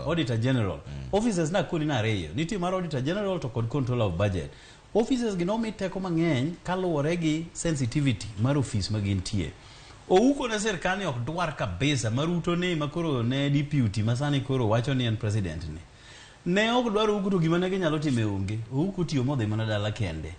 Auditor General. Offices nakoni ni ariyo. Nitie mar Auditor General to kod Controller of Budget. Offices gi nomi teko mang'eny kaluwore gi sensitivity mar ofis ma gintie. Ouko ne sirkal ni ok dwar kabisa ma Ruto ni ma koro ne deputy ma sani koro wacho ni en president ni. Ne ok dwar Ouko to gima ne ginyalo time onge. Ouko tiyo modhi mana dala kende.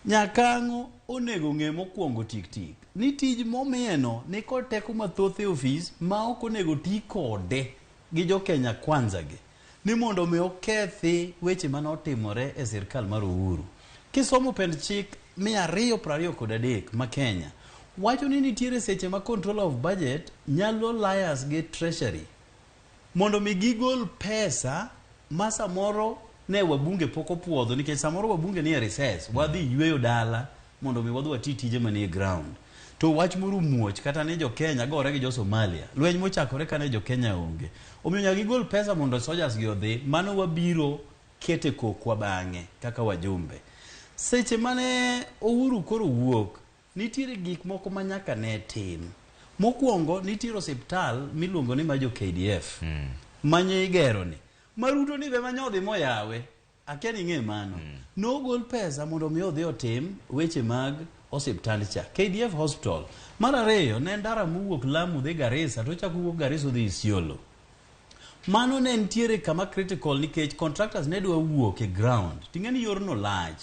Nyakang'o onego ng'e mokwongo tik tik ni tij momiyeno ni kod teko mathoth e ofis ma ok onego ti kode gi jo Kenya Kwanza gi ni mondo mi okethi weche mane otimore e sirkal mar Uhuru. Kisomo pend chik 223 ma Kenya wacho ni nitiere seche ma Controller of Budget nyalo liaise gi Treasury mondo mi gigol pesa ma samoro ne wabunge pok opuodho nikech samoro wabunge nie recess wadhi yweyo dala mondo mi wadhi wati tije manie ground to wach moro muoch kata ni jo Kenya gore gi jo Somalia lweny mochakore kane jo Kenya onge omiyo nyaka gigol pesa mondo soldiers gi odhi mano wabiro kete kokwa bang'e kaka wajumbe seche mane Uhuru koro wuok nitiere gik moko ma nyaka ne tim mokwongo nitiere osiptal miluongo ni ma jo KDF manye igero ni ma Ruto ni be manye odhi moyawe akia ni ing'e mano nogol pesa mondo mi odhi otim weche mag osiptand cha KDF hospital mar ariyo ne ndara mowuok Lamu dhi Garissa to ochako wuok Garissa odhi Isiolo mano ne nitiere kama critical nikech contractors ne dwa wuok e ground ting'e ni yorno lach.